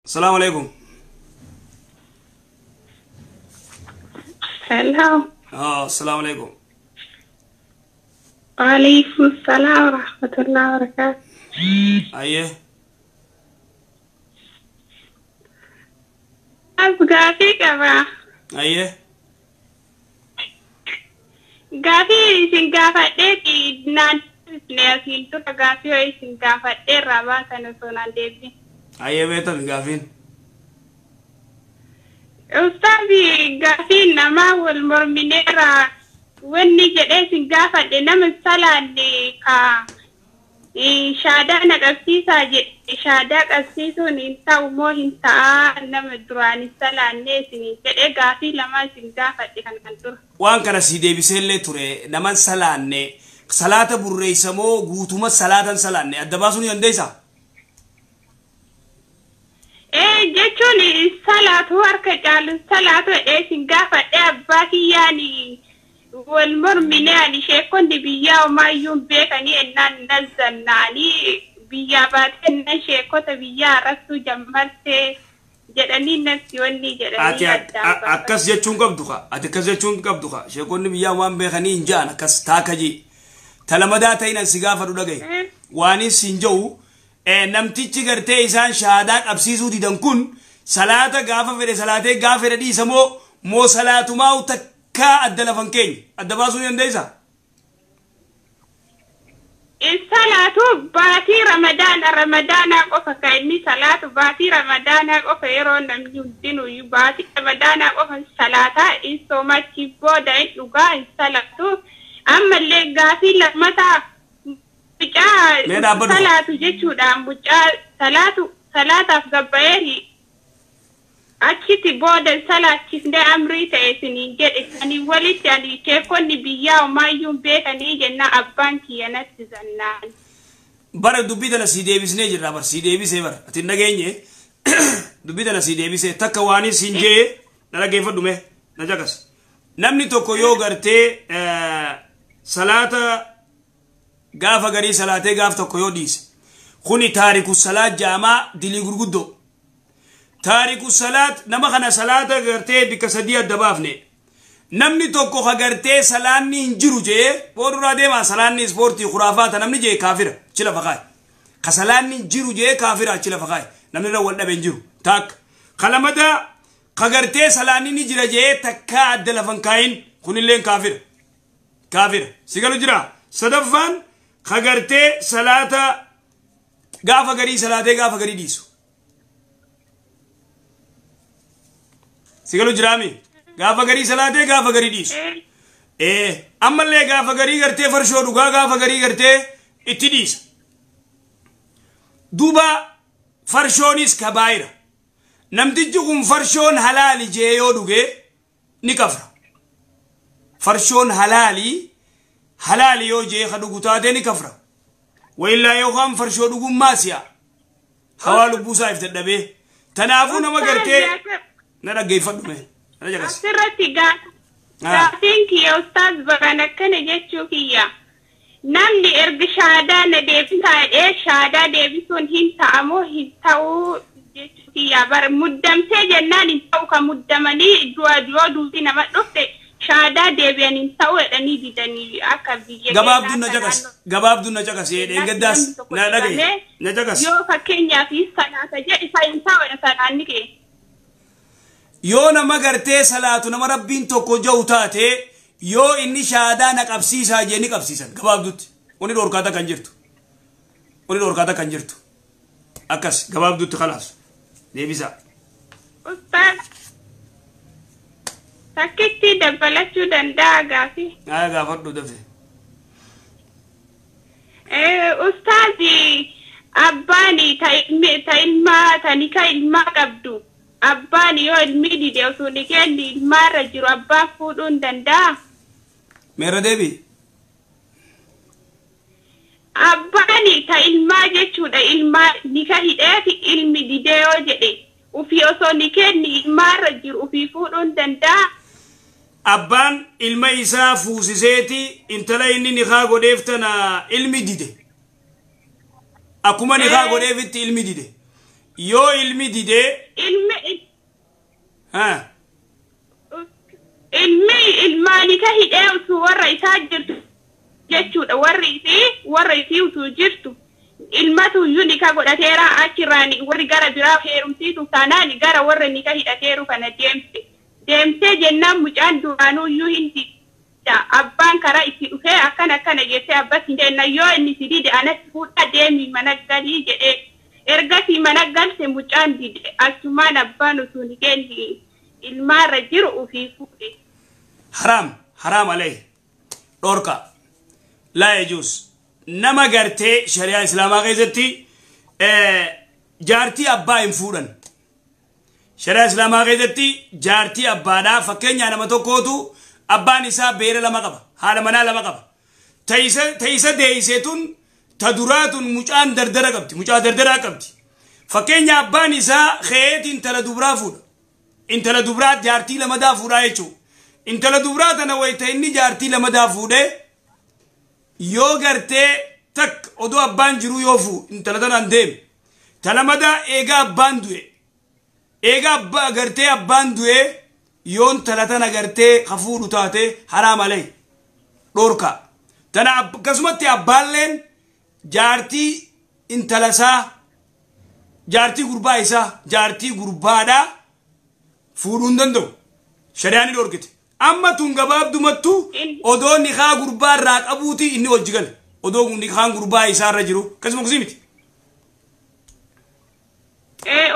Asalaamu alaikum. Hello. Asalaamu alaikum. Waalaikum salaam wa rahmatullahi wa barakatuh. Ayyee. As gaafii qaba. Ayyee. Gaafii isin gaafadheeti naan deebisne asiin dura gaafii yoo isin gaafadhee irraa baatan osoo naan deebiin. Ayyee beektan gaafiin. Ustaazi gaafii namaa wal mormineerra wanni jedhee isin gaafadhe nama salaanne ka shaadaa na qabsiisaa jedhe shaadaa qabsiisuun hin ta'u moo hin ta'aa nama duraan hin salaanne isin jedhee gaafii lama isin gaafadhe kan dura. Waan kana si deebiseellee ture naman salaanne salaata burreessa moo guutuma salaatan salaanne adda baasuu ni dandeessaa? Jechuun salaatu harka caalu salaatu jedhee isin gaafadhe abbaa kiyyaan wal mormine ani sheekonni biyyaa homaayyuu hin beekanii ennaan nazzannaanii biyyaa baatee ennan sheekota biyyaa arrabsuu jammartee jedhanii natti wanni jedhanii Ati addaan akkas jechuun qabdu ka ati akkas jechuun qabdu ka sheekonni biyyaa waan beekanii hin ja'an akkas taaka jee talamadaa ta'in an si gaafadhu dhagaye waanis hin ja'u namtichi gartee isaan shaadaa qabsiisuu didan kun salaata gaafa fedhe salaatee gaafa fedhe dhiisa moo moo salaatumaa takkaa adda lafan keenya adda baasuu ni dandeessaa? Salaatu baatii ramadaanaa qofa kan inni salaatu baatii ramadaanaa qofa yeroo namni hundinuu baatii ramadaanaa qofa salaataa hin soomachi booda hin dhugaa hin salaatu ammallee gaafii lammataa Mee mucaa dhaabbadhu. salaatu jechuudha mucaa salaatu salaataaf gabbayeeri achitti booda salaachifnee amrii ta'e isiniin jedhe ani walitti ani sheekonni biyyaa homaayyuu hin beekanii jenna abbaan kiyya natti zannaan. Bara dubbii tana si deebisnee jirra bar si deebisee bara ati hin dhageenye dubbii tana si deebisee takka waanis hin jee na dhaggeeffadhu mee na caqas. Namni tokko yoo gartee salaata gaafa garii salaatee gaaf tokko yoo dhiise kuni taariku salaat jaamaa dilii gurguddoo. Taariku salaat nama kana salaata gartee bikka sadii adda baafne. Namni tokko ka gartee salaanni hin jiru jee booduraa deemaa salaanni ispoortii khuraafaata namni jee kaafira achi lafa kaaye. Ka salaanni hin jiru jee kaafira achi lafa kaaye. Namni irra wal dhabe hin jiru. Takka. Ka lamadaa ka gartee salaanni ni jira jee takkaa adda lafa hin kaayin kunilleen kaafira. Kaafira. Si galu jira. Sadaffaan ka gartee salaata gaafa garii salaatee gaafa garii dhiisu. Si galu jiraami? Gaafa garii salaatee gaafa garii dhiisu. Ammallee gaafa garii gartee farshoo dhugaa gaafa garii gartee itti dhiisa. Duuba farshoonis kabaayira. Namtichi kun farshoon halaali jee yoo dhuge ni kafra. Farshoon halaali yoo jee ka dhugu taate ni kafra. Waillaa yookaan farshoo dhugummaa si'a. Hawaa lubbuusaa if dadhabee. Tanaafuu nama gartee na dhaggeeffadhu mee. Na caqas. Asirratti gaafiin kiyya ustaaz baran akkana jechuu kiyya. Namni erga shaadaa na deebisaa jedhee shaadaa deebisuun hin ta'amoo hin ta'uu jechuu kiyya. Bara muddamtee jennaan hin ta'u ka muddamanii du'a yoo duuti nama dhufte shaadaa deebi'an hin ta'u jedhanii didanii akka biyya Gabaabduun na caqas. Gabaabduun na caqas. Dheengaddaas na dhagaye. Na caqas. Yoo fakkeenyaaf salaata jedhe isa hin ta'u salaanni kee. Yoo nama gartee salaatu nama rabbiin tokko ja'u taate yoo inni shaadaa na qabsiisaa jee ni qabsiisan gabaabdutti. Wanni dhoorkaata kan jirtu. Wanni dhoorkaata kan jirtu. Akkas gabaabdutti khalaas. Deebisaa. Ustaaz takkitti dabalachuu danda'a gaafii. Haa gaafadhu dafe. Ustaazi abbaan ta ilmaa ta nika ilmaa qabdu abbaan yoo ilmi dide osoo nikeenni ilmaarra jiru abbaan fuudhuu hin danda'a. Meerra deebi. Abbaan ta ilmaa jechuudha ilmaa nika hidheeti ilmi dide yoo jedhe ufii osoo nikeenni ilmaarra jiru ufii fuudhuu hin danda'a. Abbaan ilma isaa fuusiseeti intala inni nikaa godheef tana ilmi dide. Akkuma nikaa godheefitti ilmi dide. Yoo ilmi didee. Ilmi. Haa. Ilmi ilmaani ka hidhee utuu warra isaa jirtu jechuudha. Warra isii utuu jirtu. Ilmatu iyyuu nika godhateera achirraan warri gara biraa heerumsiisu taanaan gara warra nika hidhateeru kana deemte. Deemtee jennaan mucaan duraanuu iyyuu hin dida. Abbaan karaa itti dhufee akkana akkana jettee abbas hin jenna yoo inni si dide anatti fuudhaa deemii mana galii jedhee. Ergasii mana galte mucaan dide achumaan abbaan utuu ni kenni ilmaarra jiru ofii fuudhe. Haraam haraam alayhi dhorka laa yajuus. Nama gartee shari'aa islaamaa keessatti jaartii abbaa hin fuudhan. Shari'aa islaamaa keessatti jaartii abbaadhaa fakkeenyaa nama tokkootu abbaan isaa beera lama qaba. Haadha manaa lama qaba. Ta'isa deeyisee tun ta duraa tun mucaan dardara qabdi. Mucaa dardaraa qabdi. Fakkeenya abbaan isaa keetii intala dubraa fuudha. Intala dubraa jaartii lamadaa fuudhaa jechuudha. Intala dubraa tana wayita inni jaartii lamadaa fuudhee yoo gartee takka odoo abbaan jiru yoo fuu intala tanaan deeme. Ta lamadaa eegaa abbaan du'e. Eegaa abbaa gartee abbaan du'e yoo intala tana gartee ka fuudhu taate haraam alayhi dhorka. Tana akkasumatti abbaalleen jaartii intala isaa jaartii gurbaa isaa jaartii gurbaadhaa fuudhuu hin danda'u. Shari'aan ni dhorkite. Amma tun gabaabdumattu odoo nikaa gurbaa irraa qabuuti inni hojii gale. Odoo nikaan gurbaa isaa irra jiru akkasuma kusii miti.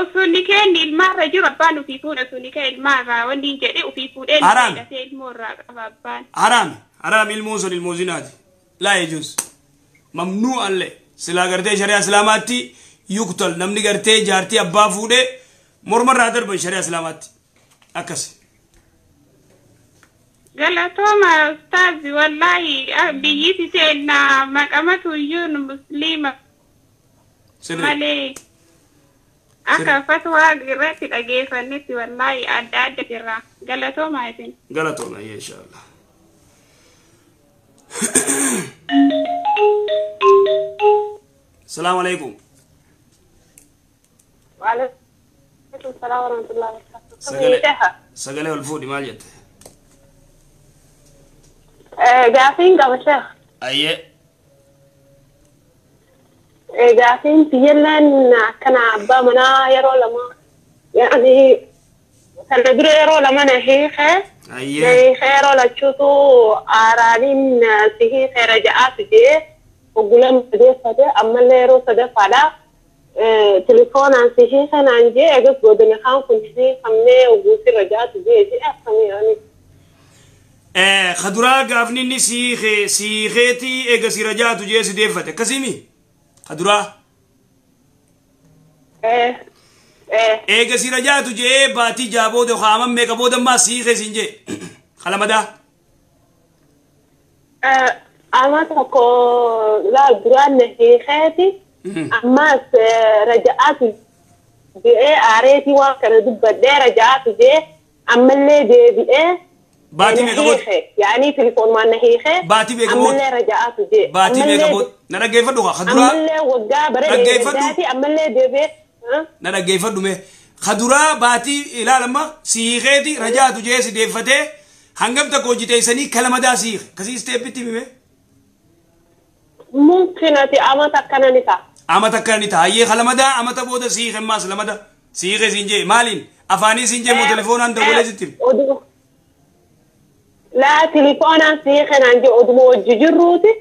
Osoo nikeen ilmaarra jiru abbaan ofii fuudha osoo nikee ilmaarraa wanni hin jedhe ofii fuudhee hidhatee ilmoo irraa qaba abbaan. Haraam haraam ilmoon sun ilmoo zinaati. Laa yajuus. Mamnuu allee silaa gartee shari'aa islaamaatti yuqtal namni gartee jaartii abbaa fuudhee mormarraa darban shari'aa islaamaatti akkasi. Galatooma ustaazi wallaahi biyyi seenaa maqamatu iyyuu musliima malee akka fatwaa irratti dhageeffannetti wallaahi adda adda jirra. Galatooma isin. Galatooma inshaallah. Salaamu alaikum. Waalaikum salaam warahmatullahi wabarakatuh. Sagalee ol fuudhi maal jette? Gaafiin qaba sheekh. Ayyee. Gaafiin biyyalleen akkana abbaa manaa yeroo lama yaani sana dura yeroo lama na hiikee. Ayyee. Na hiikee yeroo lachuutu aaraaniin si hiikee raja'aatu jee oggulan badeeffate ammallee yeroo sadaffaadha. Telefoonaan si hiikee naan jee eegas godina kaan kun hiikamnee ogguusi raja'aatu jee jee akkamii yaani. Kaduraa gaafni inni siiqeetii eega si rajaatu jee si deeffate akkasimi kaduraa. Eega si rajaatu jee baatii jaa booda haaman meeqa booda ammaa siiqee siin jee kalamadaa. Ama tokko laa duraan na hiikeeti ammaas raja'aatu jee aareetii waan kana dubbadhee raja'aatu jee ammallee deebi'ee. Baati meeqa booda? Yaani telefoon na hiikee. Baatii meeqa booda? Ammallee raja'aatu jee. Baatii meeqa booda? Na dhaggeeffadhu kaa kaduraa. Ammallee waggaa bara dheeraati ammallee deebi'ee. Na dhaggeeffadhu mee. Kaduraa baatii ilaalama siiqeeti rajaatu jee si deeffatee hangam takka hojjeteessanii kalamadaa siiqe. Akkasii isteeppitti hime. Mumkin ati amata akkana ni ta'a. Amata akkana ni ta'a. Hayyee kalamadaa amata booda siiqe ammaas lamada siiqe siin jee maaliin afaanii siin jee moo telefoonaan dawwalee sitti hime. Laa telefoonaan siiqe naan jee oduma hojii jirruuti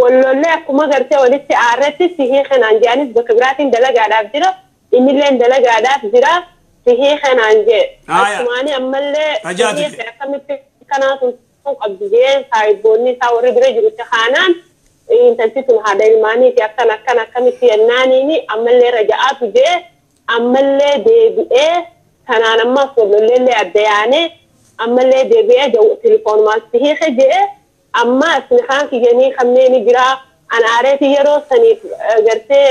wallollee akkuma gartee walitti aarretti siiqe naan jee anis bakka biraatiin dalagaadhaaf jira innilleen dalagaadhaaf jira siiqe naan jee. Akkumaani ammallee siiqe akkamitti kanaatu qabdi jee saayiboonni isaa warri bira jirutti kaanaan intalti tun haadha ilmaaniiti akkana akkana akkamitti yennaaniini ammallee raja'aatu jee ammallee deebi'ee kanaan ammaas wallolleellee adda yaanee. Ammallee deebi'ee telefoonumaan si hiike jee ammaas nikaan kiyyanii kanneen jira an aareeti yeroo saniif gartee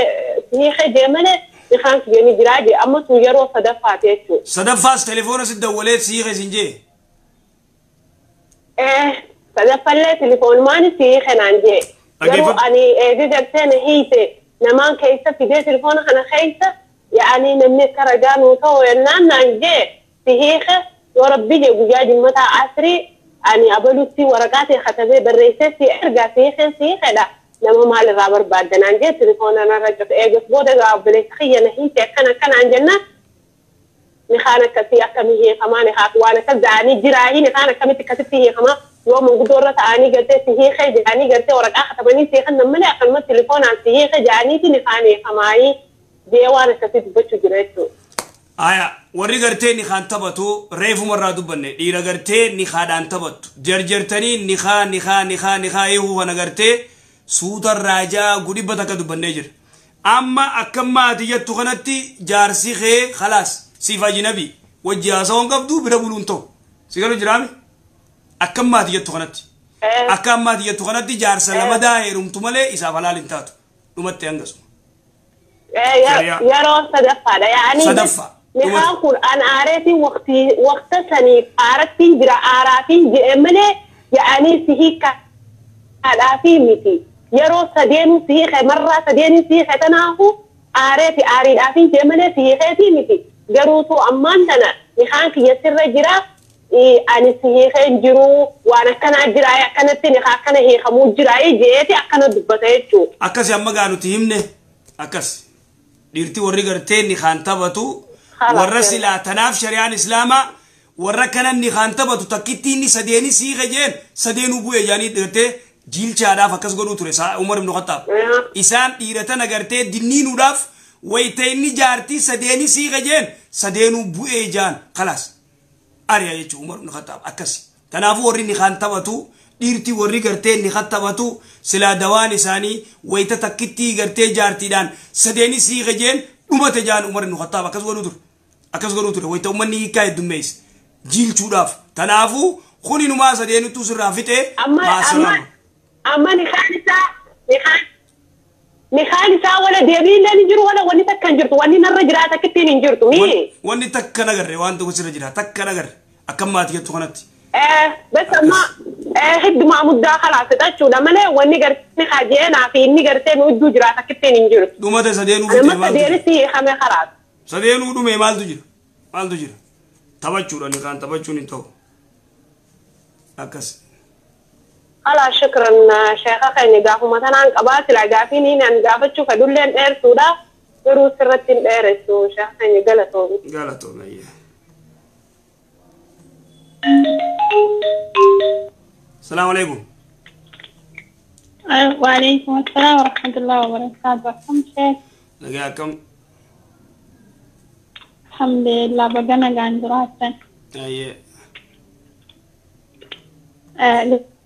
si hiike jee malee nikaan kiyyanii jira jee amma sun yeroo sadaffaati jechuudha. Sadaffaas telefoona si dawwalee si hiike siin jee? Sadaffallee telefoonumaan si hiike naan jee. Garuu ani eegi gartee na hiite namaan keessa fidee telefoona kana keessa Yaani namni akka ragaa nuu ta'u yennaan naan jee si hiike yoo rabbi jee guyyaa jimmataa asrii ani abalutti waraqaa ta'e katabee barreessee si ergaa si hiikeen si hiikedha. Nama maalirraa barbaadda naan jee telefoona narra cufe eegas booda gaa obboleessa kiyya na hiite akkana akkanaan jennaan nikaan akkasii akkamii hiikamaa nikaa waan akkas ja'anii jiraahi nikaan akkamitti akkasitti hiikamaa yoo manguddoo irra ta'anii gartee si hiikee jedhanii gartee waraqaa katabanii si hiikan malee akkanuma telefoonaan si hiikee jedhaniiti nikaan hiikamaayii jee waan akkasii dubbachuu jira jechuudha. Aya warri gartee nikaan taphatu reefuma irraa dubbanne dhiira gartee nikaadhaan taphattu jarjartanii nikaa nikaa nikaa nikaa eehuu kana gartee suuta raajaa gudhibba takka dubbannee jira. Amma akka maatii jettu kanatti jaarsi kee khalaas siif ajnabi wajji haasawaan qabdu bira buluun ta'u. Si galu jiraame? Akka maatii jettu kanatti. Akka maatii jettu kanatti jaarsa lamadaa heerumtu malee isaaf halaal hin taatu. Dhumatti hangasuma. Yeroo sadaffaadha. Yaani Sadaffaa. Nikaan kun an aareetiin waqta saniif aarattiin jira aaraatiin jedhe malee yaani si hiikkaadhaa fi miti. Yeroo sadeenuu si hiike marraa sadeenii si hiike tanaafu aareeti aariidhaa fi jedhe malee si hiikeetii miti. Garuutu ammaan tana nikaan kiyya sirra jira ani si hiikeen jiru waan akkanaa jira akkanatti nikaa akkana hiikamuu jira jeeti akkana dubbata jechuudha. Akkasi amma gaa nuti himne akkas dhiirti warri gartee nikaan taphatu warra silaa tanaaf shari'aan islaamaa warra kanan nikaan taphatu takkitti inni sadeenii siika jeen sadeenuu bu'ee jaanii gartee jiilchaadhaaf akkas godhuu ture Umar ibn Khattaab. Isaan dhiira tana gartee dinniinuudhaaf wayita inni jaartii sadeenii siika jeen sadeenuu bu'ee jaan khalaas ari'a jechuun Umar ibn Khattaab akkasi. Kanaafuu warri nikaan taphatu dhiirti warri gartee nikaan taphatu silaa dawaan isaanii wayita takkittii gartee jaartiidhaan sadeenii siika jeen dhumate jaan Umar ibn Khattaab akkas godhuu ture. Akkas godhuu ture wayita uummanni hiikaa heddummeesse jiilchuudhaaf. Kanaafuu kuninumaa sadeenittuu sirraa fixee maasalaama. Amma nikaan isaa nikaan isaa wala deebiin illee jiru wala wanni takka hin jirtu wanni narra jiraata akkittiin hin jirtu mii. Wanni takka nagarre waan tokko sirra jira takka nagarre akka maatii jettu kanatti. Bas amma hiddumaa muddaa khalaas jechuudha malee wanni gartee hajeenaa fi inni gartee nu iddoo jiraata akkittiin hin jirtu. Dhumate sadeenuu fixee maaltu jira? Amma sadeenis hiikame khalaas. Sadeenuu dhume maaltu jira? Maaltu jira? Taphachuudha nikaan taphachuun hin ta'u. Akkas. Ala shukran sheekha keenya gaafuma tanaan qabaa sila gaafiin inni an gaafachuu fedhulleen dheertuudha garuu sirratti hin dheeressu sheekha keenya galatoomi. Galatoomi ayyaa. Salaamu alaikum. Waalaikum assalaam warahmatullahi wabarakaatu. Akkam sheekh? Nagaa akkam? Alhamdulillah baga nagaan jiraattan. Ayyee.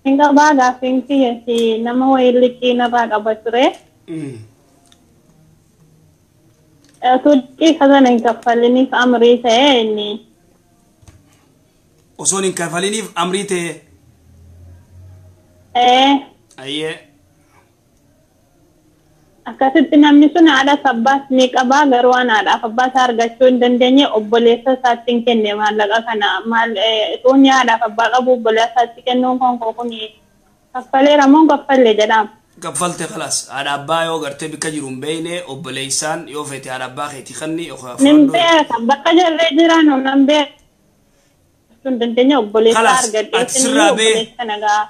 Inga baga finki yasi nama wayii liqii narraa qaba ture. Osoo liqii sana hin kaffaliniif amrii ta'e inni. Osoo hin kaffaliniif amrii ta'e. Ayyee. Akkasitti namni sun haadhaaf abbaas ni qabaa garuu waan haadhaaf abbaa isaa argachuu hin dandeenye obboleessa isaatti hin kenne maallaqa kana maal tuunni haadhaaf abbaa qabu obboleessa isaatti kennuun kan koo kun kaffaleera moo kaffalle jedhama. Kaffalte khalaas haadha abbaa yoo gartee bikka jiru hin beekne obboleessaan yoo feete haadha abbaa keetii kanni yookaan Nin beeka bakka jarree jiran nan beeka. Sun dandeenye obboleessa argadhee obboleessa nagaa.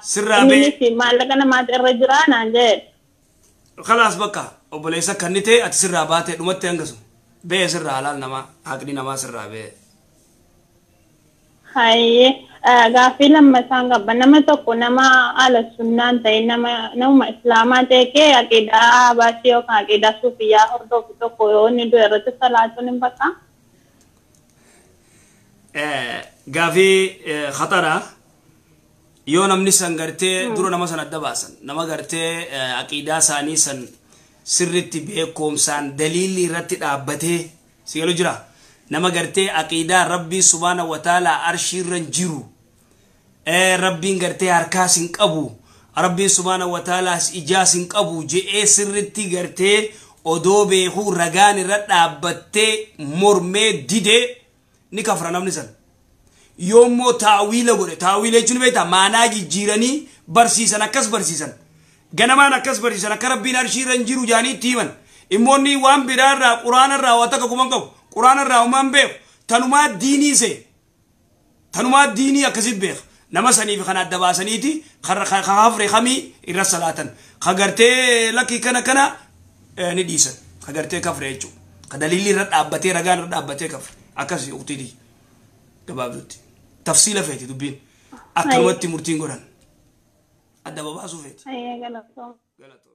Inni maallaqa namaatu irra jira naan jedhe. خلاص بقى obboleessa kannite ati sirraa baate dhumatti hangasu bee sirraa halaal namaa haqni namaa sirraa bee. Hayyee gaaffii lammataan qaba nama tokko nama haala sunnaan ta'e nama nama islaamaa ta'e kee aqiidaa baasii yookaan aqiidaa suufiyyaa hordofu tokko yoo inni du'e irratti salaatuun hin bakka. Gaaffii khatara yoo namni san gartee dura nama san adda baasan nama gartee aqiidaa isaanii san sirritti beekumsaan daliilli irratti dhaabbatee si galu jira nama gartee aqiidaa rabbii subhaana wa ta'ala arshiirra jiru rabbiin gartee harkaas hin qabu rabbiin subhaana wa ta'alaas ijaas hin qabu je'ee sirritti gartee odoo beekuu ragaan irra dhaabbattee mormee didee ni kafra namni san. Yoommoo taawiila godhe taawiila jechuun beektaa maanaa jijjiiranii barsiisan akkas barsiisan ganamaan akkas barsiisan akka rabbiin arshiirra hin jiru jaanii itti himan Immoonni waan biraarraa quraanarraa waa takka kuman qabu. Quraanarraa uumaan beeku. Tanumaa diinii see. Tanumaa diinii akkasitti beeka. Nama saniif kan adda baasaniiti kafre kamii irra salaatan. Ka gartee lakkii kana kana ni dhiisan. Ka gartee kafre jechuudha. Ka daliilli irra dhaabbatee ragaan irra dhaabbatee kafre. Akkasii uqtiidii gabaabdutti. Tafsiila feeti dubbiin. Akkanumatti murtiin godhan. Adda babaasuu feeti. Ayyee galatoom. Galatoom.